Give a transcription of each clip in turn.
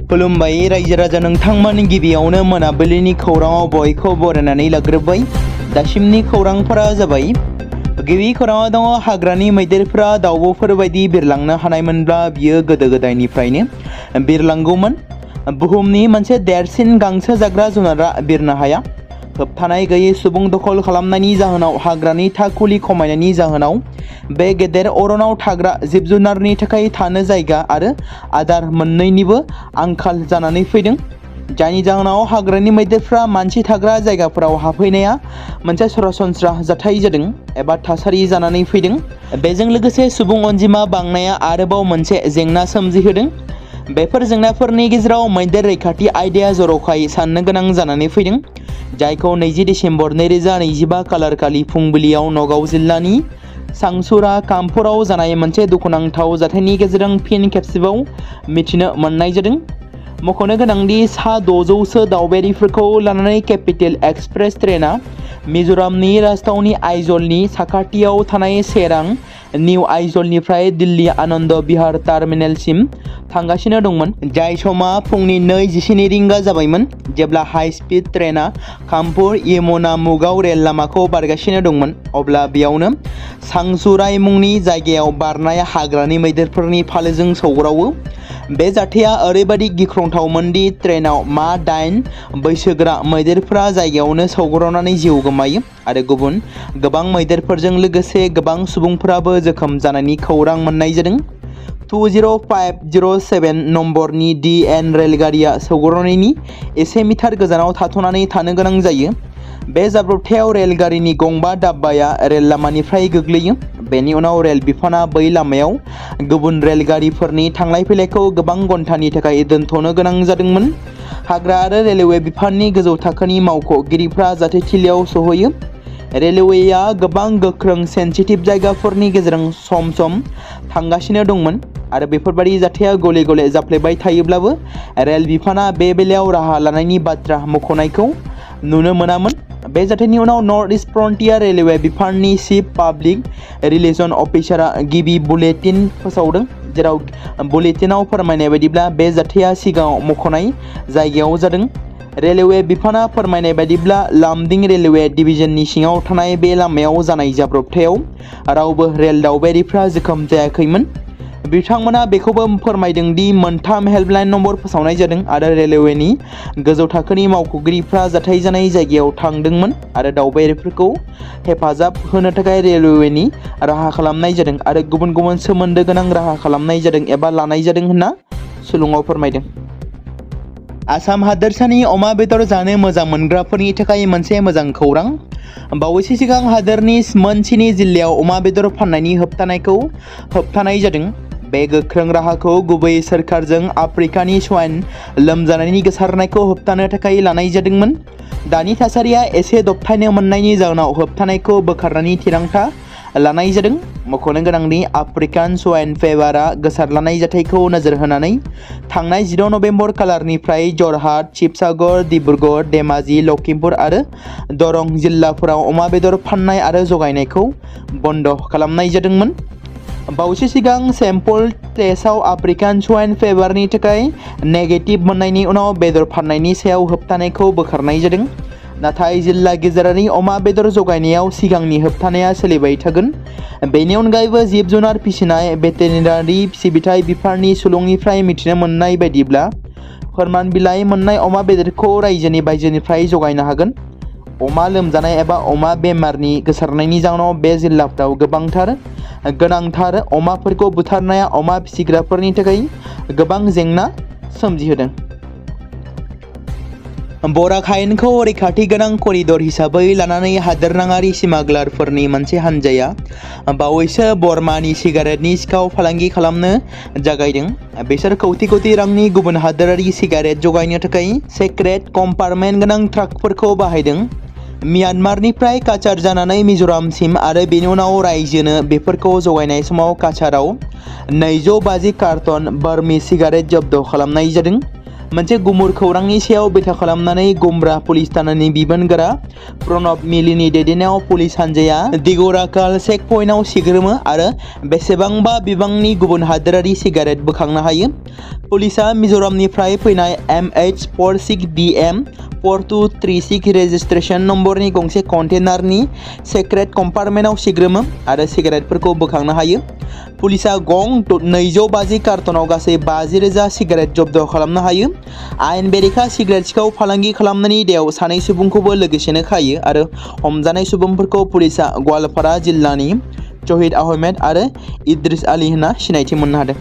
खुलुमबाय रायजो राजा नोंथांमोन गिबियावनो मोनाबिलिनि खौराङाव बयखौ बरायनानै लाग्रोबाय। दासिमनि खौरांफोरा जाबाय। गिबि खौराङाव दङ हाग्रानि मैदेरफोरा दाउब'फोर बायदि बिरलांनो हानायमोनब्ला बियो गोदो गोदायनिफ्रायनो बिरलांगौमोन। बुहुमनि मोनसे देरसिन गांसो जाग्रा जुनारा बिरनो हाया। होबथानाय गैयै सुबुं दखल खालामनायनि जाहोनाव हाग्रानि थाखुलि खमायनायनि जाहोनाव बे गेदेर अरनाव थाग्रा जिब जुनारनि थाखाय थानो जायगा आरो आदार मोन्नैनिबो आंखाल जानानै फैदों। जायनि जाहोनाव हाग्रानि मैदेरफ्रा मानसि थाग्रा जायगाफोराव हाबफैनाया मोनसे सरासनस्रा जाथाय जादों एबा थासारि जानानै फैदों। बेजों लोगोसे सुबुं अनजिमा बांनाया आरोबाव मोनसे जेंना सोमजिहोदों। बेफोर जेंनाफोरनि गेजेराव मैदेर रैखाथि आयदाया जर'खायै साननो गोनां जानानै फैदों। जायखौ 20 डिसेम्बर 2025 खालारखालि फुंबिलियाव नगाव जिल्लानि सांसुरा कामपुराव जानाय मोनसे दुखुनांथाव जाथायनि गेजेरजों फिन खेबसेबाव मिथिनो मोननाय जादों। मख'नो गोनांदि सा 600सो दावबायारिफोरखौ लानानै केपिटेल एक्सप्रेस ट्रेनआ मिज'रामनि राजथावनि आइजलनि साखाथियाव थानाय सेरां निउ आइजलनिफ्राय दिल्ली आनन्द बिहार टार्मिनेलसिम थांगासिनो दंमोन। जाय समा फुंनि 2:17 रिंगा जाबायमोन जेब्ला हाइ स्पिड ट्रेनआ कामपुर यमुना मुगाव रेल लामाखौ बारगासिनो दंमोन। अब्ला बेयावनो सांसुराय मुंनि जायगायाव बारनाय हाग्रानि मैदेरफोरनि फालोजों सौग्रावो। बे जाथाया ओरैबायदि गिख्रंथावमोन दि ट्रेनाव 8 बैसोगोरा मैदेरफोरा जायगायावनो सौग्रावनानै जिउ गोमायो आरो गुबुन गोबां मैदेरफोरजों लोगोसे गोबां सुबुंफोराबो जोखोम जानायनि खौरां मोननाय जादों। 20507 नम्बरनि DN रेलगारिया सौग्रावनायनि एसे मिटार गोजानाव थाथ'नानै थानो गोनां जायो। बे जाब्रबथायाव रेलगारिनि गंबा दाब्बाया रेल लामानिफ्राय गोग्लैयो। बेनि उनाव रेल बिफाना बै लामायाव गुबुन रेलगारिफोरनि थांलाय फैलायखौ गोबां घन्टानि थाखाय दोनथ'नो गोनां जादोंमोन। हाग्रा आरो रेलवे बिफाननि गोजौ थाखोनि मावख'गिरिफ्रा जाथायथिलियाव सहैयो। रेलवेया गोबां गोख्रों सेन्सिटिभ जायगाफोरनि गेजेरजों सम सम थांगासिनो दंमोन आरो बेफोरबायदि जाथाया गले गले जाफ्लेबाय थायोब्लाबो रेल बिफाना बे बेलायाव राहा लानायनि बाथ्रा मख'नायखौ नुनो मोनामोन। बे जाथायनि उनाव नर्थ इस्ट फ्रन्टियार रेलवे बिफाननि चिफ पाब्लिक रिलेशन अफिसारआ गिबि बुलेटिन फोसावदों। जेराव बुलेटिनाव फोरमायनाय बायदिब्ला बे जाथाया सिगाङाव मख'नाय जायगायाव जादों। रेलवे बिफाना फोरमायनाय बायदिब्ला लामदिं रेलवे डिभिजननि सिङाव थानाय बे लामायाव जानाय जाब्रबथायाव रावबो रेल दावबायारिफ्रा जोखोम जायाखैमोन। बिथांमोना बेखौबो फोरमायदों दि मोनथाम हेल्पलाइन नम्बर फोसावनाय जादों आरो रेलवेनि गोजौ थाखोनि मावख'गिरिफ्रा जाथाय जानाय जायगायाव थांदोंमोन आरो दावबायारिफोरखौ हेफाजाब होनो थाखाय रेलवेनि राहा खालामनाय जादों आरो गुबुन गुबुन सोमोन्दो गोनां राहा खालामनाय जादों एबा लानाय जादों होनना सुलुङाव फोरमायदों। आसाम हादोरसानि अमा बेदर जानो मोजां मोनग्राफोरनि थाखाय मोनसे मोजां खौरां। बावैसो सिगां हादोरनि मोन 7 जिल्लायाव अमा बेदर फाननायनि होबथानायखौ होबथानाय जादों। बे गोख्रों राहाखौ गुबैयै सोरखारजों आफ्रिकानि स्वाइन लोमजानायनि गोसारनायखौ होबथानो थाखाय लानाय जादोंमोन। दानि थासारिया एसे दबथायनो मोननायनि जाहोनाव होबथानायखौ बोखारनायनि थिरांथा लानाय जादों। मख'नो गोनांदि आफ्रिकान स्वाइन फेभारआ गोसारलानाय जाथायखौ नोजोर होनानै थांनाय 16 नभेम्बर खालारनिफ्राय जरहाट, शिबसागर, डिब्रुगड़, धेमाजि, लखिमपुर आरो दरं जिल्लाफोराव अमा बेदर फाननाय आरो जगायनायखौ बन्द खालामनाय जादोंमोन। बावैसो सिगां सेम्पल टेस्टआव आफ्रिकान स्वाइन फेभारनि थाखाय नेगेटिभ मोननायनि उनाव बेदर फाननायनि सायाव होबथानायखौ बोखारनाय जादों। नाथाय जिल्ला गेजेरारि अमा बेदर जगायनायाव सिगांनि होबथानाया सोलिबाय थागोन। बेनि अनगायैबो जिब जुनार फिसिनाय भेटेरिनारि सिबिथाय बिफाननि सुलुंनिफ्राय मिथिनो मोननाय बायदिब्ला फोरमान बिलाइ मोननाय अमा बेदरखौ रायजोनि बायजोनिफ्राय जगायनो हागोन। अमा लोमजानाय एबा अमा बेमारनि गोसारनायनि जाउनाव बे जिल्लाफ्राव गोनांथार अमाफोरखौ बुथारनाया अमा फिसिग्राफोरनि थाखाय गोबां जेंना सोमजिहोदों। बराक हायेनखौ रैखाथि गोनां करिडर हिसाबै लानानै हादोरनाङारि स्मागलारफोरनि मोनसे हानजाया बावैसो बर्मानि सिगारेटनि सिखाव फालांगि खालामनो जागायदों। बिसोर कौटि कौटि रांनि गुबुन हादोरारि सिगारेट जगायनो थाखाय सेक्रेट कम्पार्टमेन्ट गोनां ट्राकफोरखौ बाहायदों। म्यानमारनिफ्राय काचार जानानै मिज'रामसिम आरो बेनि उनाव रायजोनो बेफोरखौ जगायनाय समाव काचाराव 250 कार्टन बार्मी सिगारेट जब्द खालामनाय जादों। मोनसे गुमुर खौरांनि सायाव बिथा खालामनानै गुमब्रा पुलिस थानानि बिबानगोरा प्रणब मिलिनि दैदेननायाव पुलिस हानजाया दिगराकाल चेक पइन्टआव सिग्रोमो आरो बेसेबांबा बिबांनि गुबुन हादोरारि सिगारेट बोखांनो हायो। पुलिसआ मिज'रामनिफ्राय फैनाय MH46BM 4236 रेजिस्ट्रेशन नम्बरनि गंसे कन्टेनारनि सेक्रेट कम्पार्टमेन्टआव सिग्रोमो आरो सिगारेटफोरखौ बोखांनो हायो। पुलिसआ गं 250 कार्टनाव गासै 50,000 सिगारेट जब्द खालामनो हायो। आयेन बेरेखा सिगारेट सिखाव फालांगि खालामनायनि दायाव सानै सुबुंखौबो लोगोसेनो खायो आरो हमजानाय सुबुंफोरखौ पुलिसआ गवालपारा जिल्लानि शहीद आहमेद आरो इद्रिस आली होनना सिनायथि मोननो हादों।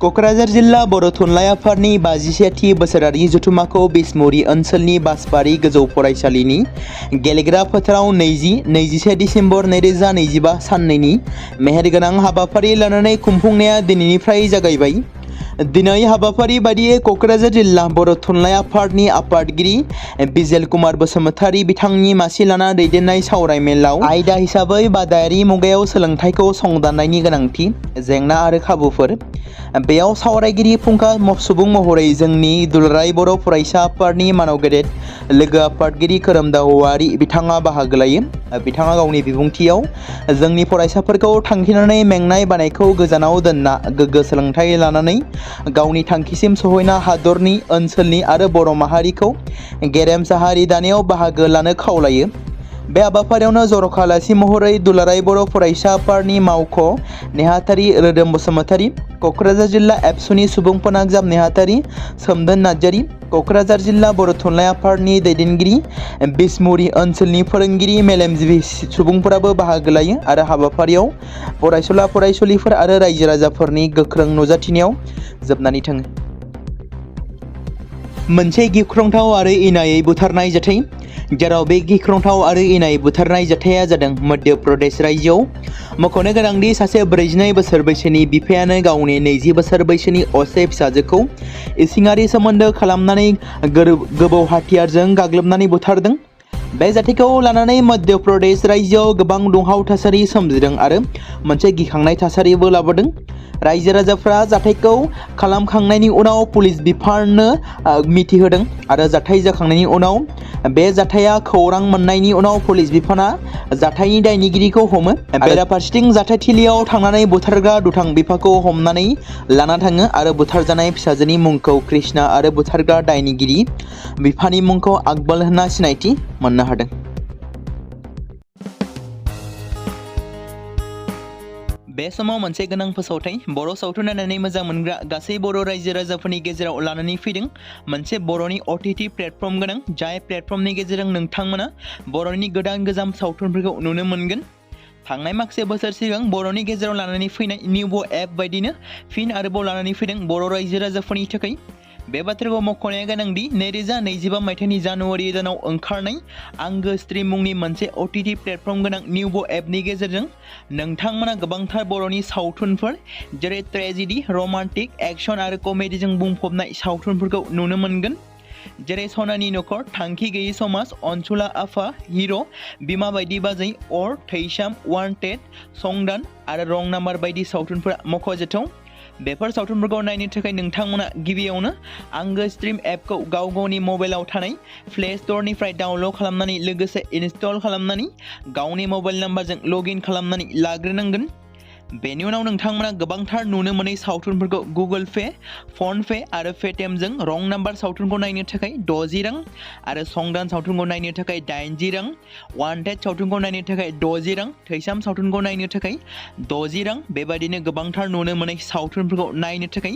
क'क्राझार जिल्ला बर' थुनलाइ आफादनि 51थि बोसोरारि जथुम्माखौ बिसमुरि ओनसोलनि बासबारि गोजौ फरायसालिनि गेलेग्रा फोथाराव 20-21 डिसेम्बर 2025 साननैनि मेहेरगोनां हाबाफारि लानानै खुंफुंनाया दिनैनिफ्राय जागायबाय। दिनै हाबाफारि बायदियै क'क्राझार जिल्ला बर' थुनलाइ आफादनि आफादगिरि बिजेल कुमार बसुमतारी बिथांनि मासि लाना दैदेननाय सावराय मेलाव आयदा हिसाबै बादायारि मुगायाव सोलोंथाइखौ संदाननायनि गोनांथि, जेंना आरो खाबुफोर। बेयाव सावरायगिरि फुंखा सुबुं महरै जोंनि दुलाराय बर' फरायसा आफादनि मानाव गेदेर लोगो आफादगिरि खोरोमदाव औवारी बिथाङा बाहागो लायो। बिथाङा गावनि बिबुंथियाव जोंनि फरायसाफोरखौ थांखिनानै मेंनाय बानायखौ गोजानाव दोनना गोग्गो सोलोंथाइ लानानै गावनि थांखिसिम सहैना हादरनि, ओनसोलनि आरो बर' माहारिखौ गेरेमसा हारि दानायाव बाहागो लानो खावलायो। बे हाबाफारियावनो जर'खा आलासि महरै दुलाराय बर' फरायसा आफादनि मावख' नेहाथारि रोदोम बसुमतारी, क'क्राझार जिल्ला एबसुनि सुबुं फोनांजाब नेहाथारि सोमदोन नार्जारी, क'क्राझार जिल्ला बर' थुनलाइ आफादनि दैदेनगिरि, बिसमुरि ओनसोलनि फोरोंगिरि, मेलेमजिबि सुबुंफोराबो बाहागो लायो आरो हाबाफारियाव फरायसुला फरायसुलिफोर आरो रायजो राजाफोरनि गोख्रों नुजाथिनायाव जोबनानै थाङो। मोनसे गिख्रंथाव आरो इनायै बुथारनाय जाथाय, जेराव बे गिख्रंथाव आरो इनाय बुथारनाय जाथाया जादों मध्य प्रदेश रायजोआव। मख'नो गोनांदि सासे 42 बोसोर बैसोनि बिफायानो गावनि 20 बोसोर बैसोनि असे फिसाजोखौ इसिङारि सोमोन्दो खालामनानै गोबौ हाथियारजों गाग्लोबनानै बुथारदों। बे जाथायखौ लानानै मध्य प्रदेश रायजोआव गोबां दुंहाव थासारि सोमजिदों आरो मोनसे गिखांनाय थासारिबो लाबोदों। रायजो राजाफ्रा जाथायखौ खालामखांनायनि उनाव पुलिस बिफाननो मिथिहोदों आरो जाथाय जाखांनायनि उनाव बे जाथाया खौरां मोननायनि उनाव पुलिस बिफाना जाथायनि दायनिगिरिखौ हमो। बेराफारसेथिं जाथायथिलियाव थांनानै बुथारग्रा दुथां बिफाखौ हमनानै लाना थाङो आरो बुथारजानाय फिसाजोनि मुंखौ कृष्णा आरो बुथारग्रा दायनिगिरि बिफानि मुंखौ आकबल होनना सिनायथि मोननो हादों। बे समाव मोनसे गोनां फोसावथाय बर' सावथुन नायनानै मोजां मोनग्रा गासै बर' रायजो राजाफोरनि गेजेराव लानानै फैदों मोनसे बर'नि OTT प्लेटफर्म गोनां, जाय प्लेटफर्मनि गेजेरजों नोंथांमोना बर'नि गोदान सावथुनफोरखौ नुनो मोनगोन। थांनाय माखासे बोसोर सिगां बर'नि गेजेराव लानानै फैनाय निउबो एप बायदिनो फिन आरोबाव लानानै फैदों बर' रायजो राजाफोरनि थाखाय। बे बाथ्राखौ मख'नाया गोनांदि 2025 मायथाइनि जानुवारि दानाव ओंखारनाय आंगो स्ट्रिम मुंनि मोनसे OTT प्लेटफर्म गोनां निउबो एपनि गेजेरजों नोंथांमोना गोबांथार बर'नि सावथुनफोर जेरै ट्रेजेडि, रमान्टिक, एक्शन आरो कमेडिजों बुंफबनाय सावथुनफोरखौ नुनो मोनगोन। जेरै सनानि नखर, थांखि गैयै समाज, अनसुला आफा, हिर', बिमा बायदि बाजै, अर, थैसाम, वान्टेड, संदान आरो रं नाम्बार बायदि सावथुनफोरा मख'जाथाव। बेफोर सावथुनफोरखौ नायनो थाखाय नोंथांमोना गिबियावनो आंगो स्ट्रिम एपखौ गावनि मबाइलाव थानाय प्ले स्ट'रनिफ्राय डाउनल'ड खालामनानै लोगोसे इनस्टल खालामनानै गावनि मबाइल नाम्बारजों लगइन खालामनानै लाग्रोनांगोन। बेनि उनाव नोंथांमोना गोबांथार नुनो मोनै सावथुनफोरखौ गुगोल पे, फन पे आरो पेटिएमजों रं नाम्बार सावथुनखौ नायनो थाखाय 60 रां आरो संदान सावथुनखौ नायनो थाखाय 80 रां, वान्टेड सावथुनखौ नायनो थाखाय 60 रां, थैसाम सावथुनखौ नायनो थाखाय 60 रां, बेबायदिनो गोबांथार नुनो मोनै सावथुनफोरखौ नायनो थाखाय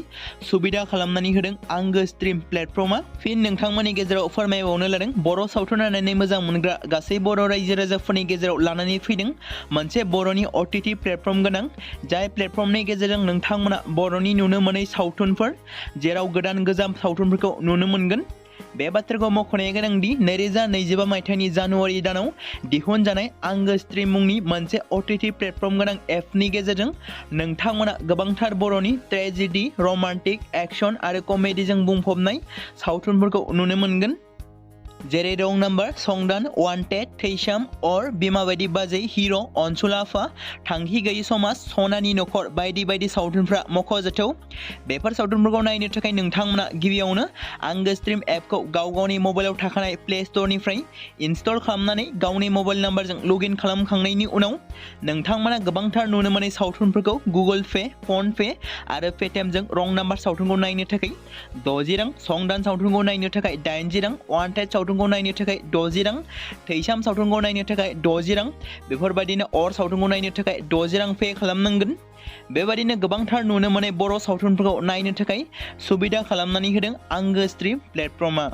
सुबिदा खालामनानै होदों आंगो स्ट्रिम प्लेटफर्मा। फिन नोंथांमोननि गेजेराव फोरमायबावनो लादों बर' सावथुन नायनानै मोजां मोनग्रा गासै बर' रायजो राजाफोरनि गेजेराव लानानै फैदों मोनसे बर'नि OTT प्लेटफर्म गोनां, जाय प्लेटफर्मनि गेजेरजों नोंथांमोना बर'नि नुनो मोनै सावथुनफोर जेराव गोजाम सावथुनफोरखौ नुनो मोनगोन। बे बाथ्राखौ मख'नाया गोनांदि 2025 मायथाइनि जानुवारि दानाव दिहुनजानाय आंगो स्ट्रिम मुंनि मोनसे OTT प्लेटफर्म गोनां एपनि गेजेरजों नोंथांमोना गोबांथार बर'नि ट्रेजेडि, रमान्टिक, एक्शन आरो कमेडिजों बुंफबनाय सावथुनफोरखौ नुनो मोनगोन। जेरै रं नाम्बार, संदान, वान्टेड, थैसाम, अर, बिमा बायदि बाजै, हिर', अनसुलाफा, थांखि गैयि समाज, सनानि नखर बायदि बायदि सावथुनफ्रा मख'जाथाव। बेफोर सावथुनफोरखौ नायनो थाखाय नोंथांमोना गिबियावनो आंगो स्ट्रिम एपखौ गावनि मबाइलाव थाखानाय प्ले स्ट'रनिफ्राय इनस्टल खालामनानै गावनि मबाइल नाम्बारजों लगइन खालामखांनायनि उनाव नोंथांमोना गोबांथार नुनो मोनै सावथुनफोरखौ गुगोल पे, फन पे आरो पेटिएमजों रं नाम्बार सावथुनखौ नायनो थाखाय 60 रां, संदान सावथुनखौ नायनो थाखाय 80 रां, वान्टेड सावथुनखौ नायनो थाखाय 60 रां, थैसाम सावथुनखौ नायनो थाखाय 60 रां, बेफोरबायदिनो अर सावथुनखौ नायनो थाखाय 60 रां पे खालामनांगोन। बेबायदिनो गोबांथार नुनो मोनै बर' सावथुनफोरखौ नायनो थाखाय सुबिदा खालामनानै होदों आंगो स्ट्रिम प्लेटफर्मआ।